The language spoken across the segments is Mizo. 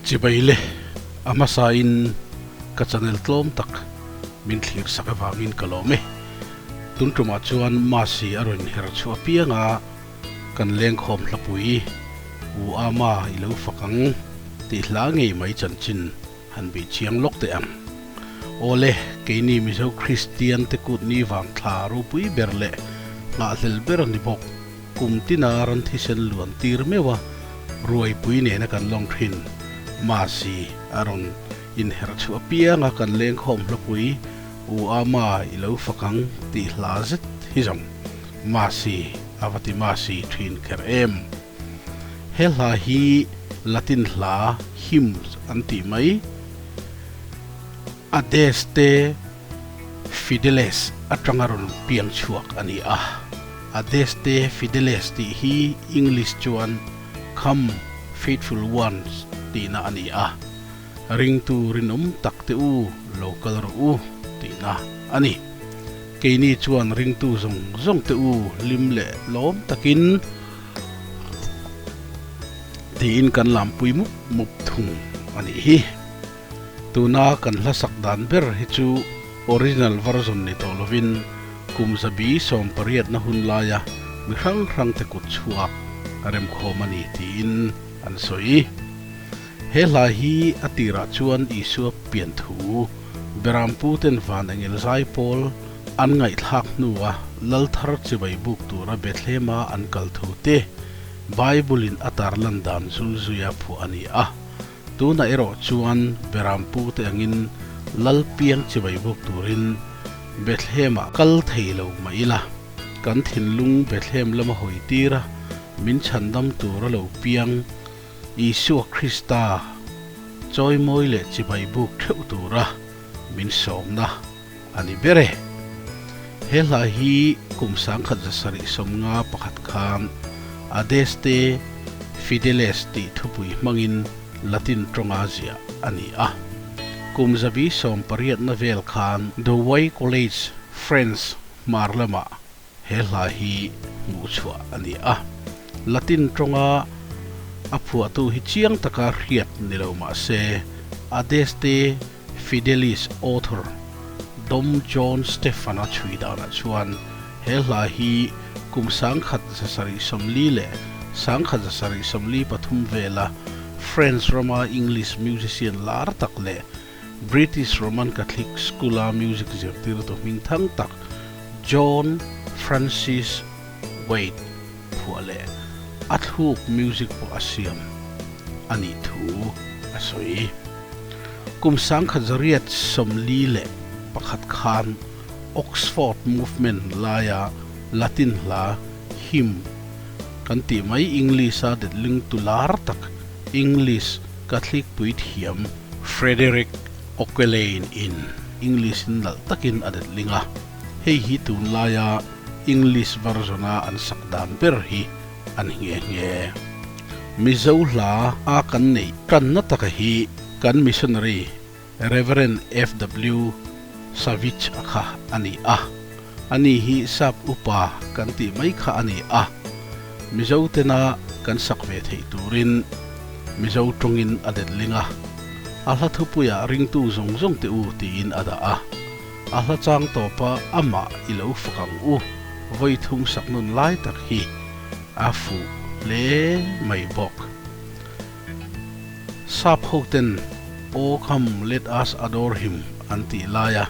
Chibai le, a hmasain ka channel tlawm tak min thlir sak avangin ka lawm e. Tun tumah chuan Masi a rawn her chhuah apiang a, kan lengkhawm hlapui U Ama i lo fak ang tih hla ngei mai chanchin han bih chiang lawk teh ang. Awle, keini Mizo Kristian te kut ni vang thla ropui ber leh nghahhlel ber a ni bawk. Kum tina ran thisen luan tir meuh a, ruaipui nena kan lawng thin. Masi a rawn inherh chhuah apiang a kan lengkhawm hlapui U Ama i lo fak ang tih hla zet hi zawng Masi a va ti Masi thin kher em. He hla hi Latin hla hymns an tih mai. Adeste Fideles atanga rawn piang chhuak a ni a. Adeste Fideles tih hi English chuan Come, Faithful Ones tihna a ni a. Ringtu rinawm tak te u lo kal rawh u tihna a ni. Keini chuan ringtu zawng zawng te u hlim leh lawm takin tiin kan lampui mup mup thung a nih hi. Tuna kan hla sak dan ber hi chu original version ni tawh lovin kum zabi 18na hun laia mi hrang hrangte kut chhuak a remkhawm a ni tiin an sawi. He hla hi a tirah chuan Isua pian thu Berampu ten van engel zai pawl an ngaihthlak hnua lal thar chibai buk tura Bethlehema an kal thu te Bible in a tarlan dan zul zuia phuah a ni a. Tunah erawh chuan Berampu te angin lal piang chibai buk turin Bethlehemah kal thei lo mah ila, kan thinlung Bethlehem lama hawi tira min chhandam tura lo piang Isua Krista chawimawi leh chibai buk theuh tura min sawmna a ni ber e. He hla hi kum 1751 khan Adeste Fideles tih thupui hmangin Latin tawnga ziah a ni a. Kum 18na vel khan Douai College, France hmar lamah He hla hi hmuh chhuah a ni a, Latin tawnga a phuahtu hi chiang taka hriat ni lo mah se, Adeste Fidelis author Dom John Stefan-a chhui danah chuan he hla hi kum 1740 leh 1743 vela France rama English musician lar tak leh British Roman Catholic School-a music zirtirtu hming thang tak John Francis Waite phuah leh a thluk music pawh a siam a nih thu a sawi. Kum 1941 khan Oxford Movement laia Latin hla hymn kan tih mai English-a detlingtu lar tak English Catholic puithiam Frederick Oquelane in English in nalh takin a detling a, hei hi tunlaia English version a an sak dan ber hi a ni nghe nghe. Mizo hla a kan neih tanna taka hi kan missionary Rev. FW Savitch a kha a ni a, ani hi sap upa kan tih mai kha a ni a, Mizo tena kan sak ve theih turin Mizo tawngin a detling a, a hla thupuiah ringtu zawng zawng teh u tiin a dah a, a hla chang tawpa amah i lo fak ang u vawi thum sak nun lai tak hi a fuh hle mai bawk. Sap hoten O come let us adore him an tih laia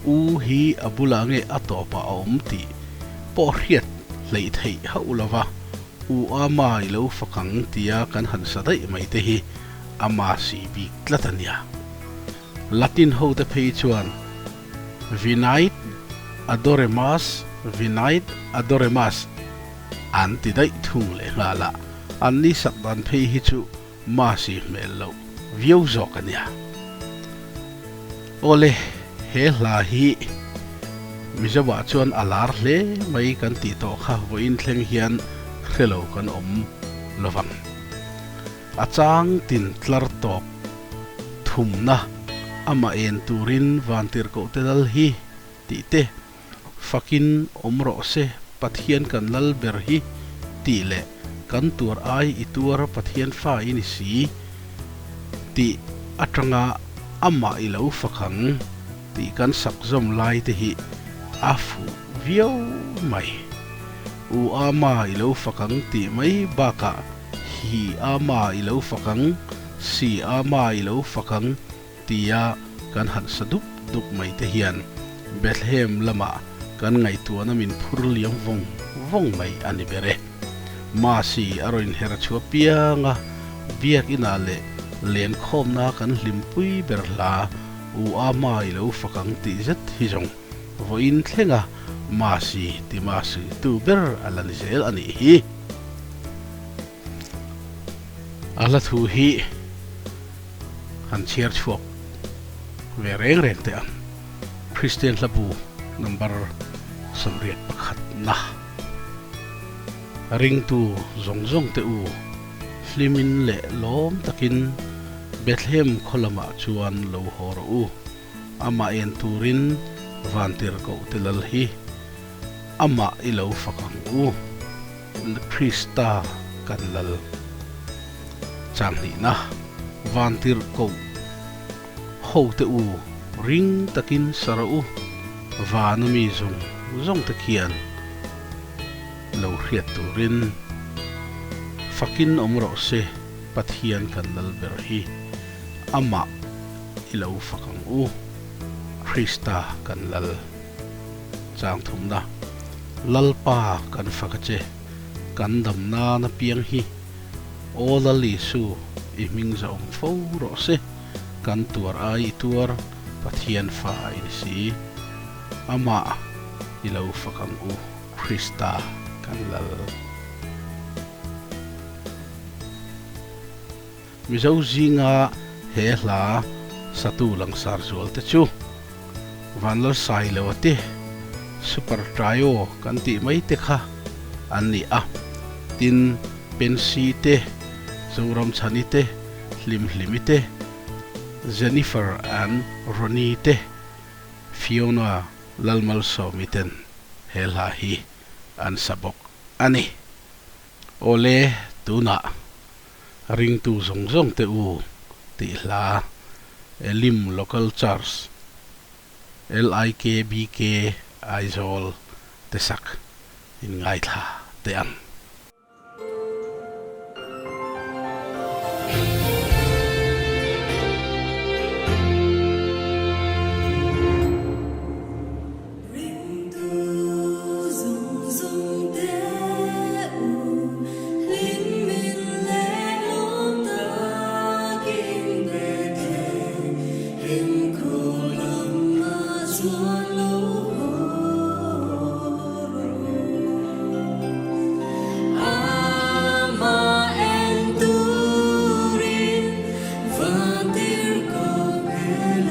U hi a bulah nge a tawpah a awm tih pawh hriat hleih theih hauh lova U ama i lo fak ang tia kan han sa daih mai te hi ama si bik tlat a nia. Latin hote phei chuan Venite adoremus, Venite adoremus an ti daih thung leh nghal a. An ni sak dan phei hi chu Masi hmel loh viau zawk a nia. Awle, he hla hi Mizoah chuan a lar hle mai kan tih tawh kha vawiin thleng hian hre lo kan awm lovang. A chang tin tlar tawp thumna amah en turin vantirhkoh te lal hi tih te Fakin awm rawh se, Pathian kan lal ber hi tih leh kan tuar ai i tuar Pathian fa i ni si. Tih atanga amah i lo fak ang tih kan sak zawm lai te hi a fuh viau mai. U ama i lo fak ang tih mai bakah hi ama i lo fak ang, si ama i lo fak ang tia kan han sa dup dup mai te hian Bethlehem lamah kan ngaihtuahna min phur liam vawng vawng mai a ni ber e. Masi a rawn inher chhuah piang a, biakinah leh lenkhawmna kan hlimpui ber hla U Ama i lo fak ang tih zet hi zawng vawiin thlenga Masi ti Masi tu ber a la ni zel a nih hi. A hla thu hi han chhiar chhuak ve reng reng teh ang. Kristian hlabu number 81 na. Ringtu zawng zawng te u, hlimin leh lawm takin Bethlehem khaw lamah chuan lo haw rawh u. Amah en turin vantirhkoh te lal hi amah i lo fak ang u. Krista kan lal changhnihna vantirhkoh ho te u ring takin sa rawh u, vana mi zawng zawng te khian lo hriat turin fakin awm rawh se, Pathian kan lal ber hi amah i lo fak ang u, Krista kan lal. Changthumna, Lalpa kan fak a che, kan dam nan apiang hi Aw Lal Isu i hming za awm fo rawh se, kan tuar ai i tuar Pathian fa i ni si. Amah i lo fak ang u, Krista kan Lal. Mizo zinga he hla satu langsar zual te chu Vanlalsailoa te, Super Trio kan tih mai te kha an ni a, tin Pensy te, Zoramchhani te, Hlimhlimi te, Jennifer and Ronnie te, Fiona Lalmalsawmi ten he hla hi an sa bawk a ni. Awle, tunah Ringtu zawng zawng te u tih hla Elim Local Church, LIKBK Aizawl te sak in ngaithla teh ang. Ringtu zawng zawng te u, hlim min leh lawm takin Bethlehem khaw lamah chuan lo haw rawh u. Amah en turin vantirhkoh hmel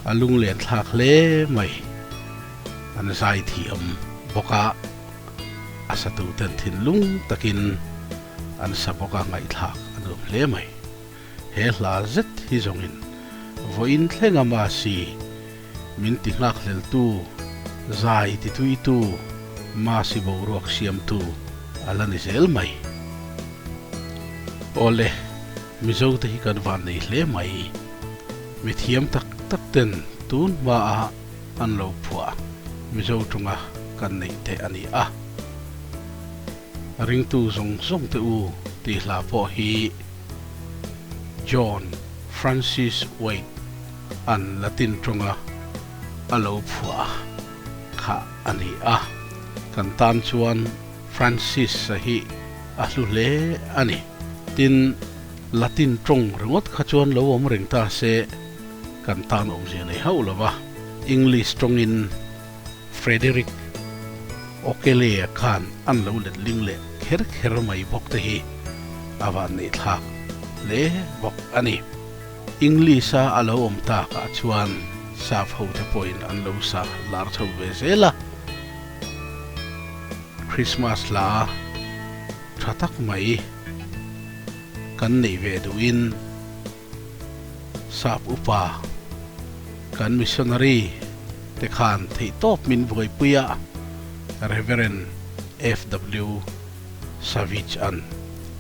A lunglen thlak hle mai. An zaithiam bawk a. A satuten thinlung takin an sa bawk a, ngaihthlak a nuam hle mai. He hla zet hi zawngin vawiin thleng a Masi min ti nghakhleltu, zai tituitu, Masi boruak siamtu a la ni zel mai. Awle, Mizote hi kan van nei hle mai. Mithiam tak tak ten tun hmaah an lo phuah Mizo tawnga kan neih te a ni a. Ringtu zawng zawng te u tih hla pawh hi John Francis Waite an Latin tawnga a lo phuah kha a ni a. Kan tan chuan Francis-a hi a hlu hle a ni. Tin, Latin tawng ringawt kha chuan lo awm reng ta se, Kan tan awmzia nei hauh lo va, English tawngin Frederick Okeley-a khan an lo let ling leh kher kher mai bawk te hi a van neih thlak hle bawk a ni. English-a a lo awm takah chuan sap hote pawhin an lo sa lar chho ve zel a. Christmas hla tha tak mai kan neih ve duhin Sap upa kan missionary te khan theihtawp min buaipui a, Reverend FW Savage-a'n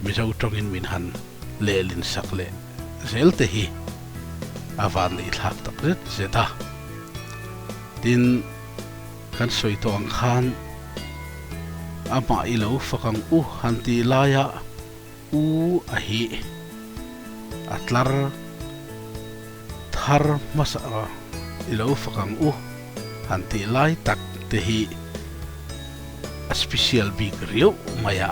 Mizo tawngin min han lehlin sak leh zel te hi a van neih thlak tak zet zet a. Tin, kan sawi tawh ang khan amah i lo fak ang u han tih laia u a hi a tlar thar hmasa i lo fak ang u han tih lai tak te hi a special bik riauh mai a.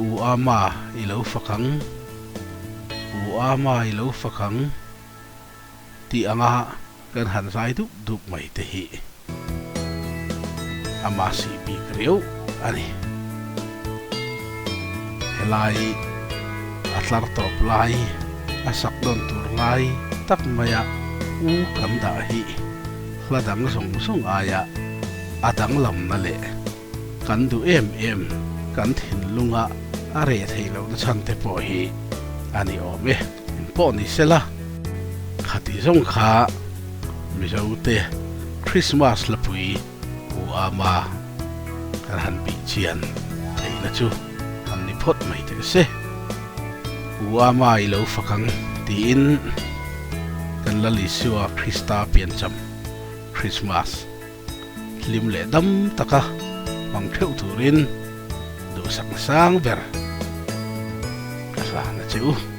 U Ama i lo fak ang, U Ama i lo fak ang tih anga kan han zai dup dup mai te hi ama sih bik riau a ni. Helai a tlar tawp lai, a sak dawn tur lai tak maia U kan dah hi hla dang zawng zawng aia a danglamna leh Kan duh em em, kan thinlunga a reh theih lohna chhan te pawh hi a ni awm e. Eng pawh ni sela, khati zawng kha Mizote Krismas hlapui U Ama kan han bih chian theihna chu han ni phawt mai teh se. U Ama i lo fak ang tiin kan Lal Isua Krista piancham Krismas Hlim leh dam taka hmang theuh turin duhsakna sang ber ka hlan a che u.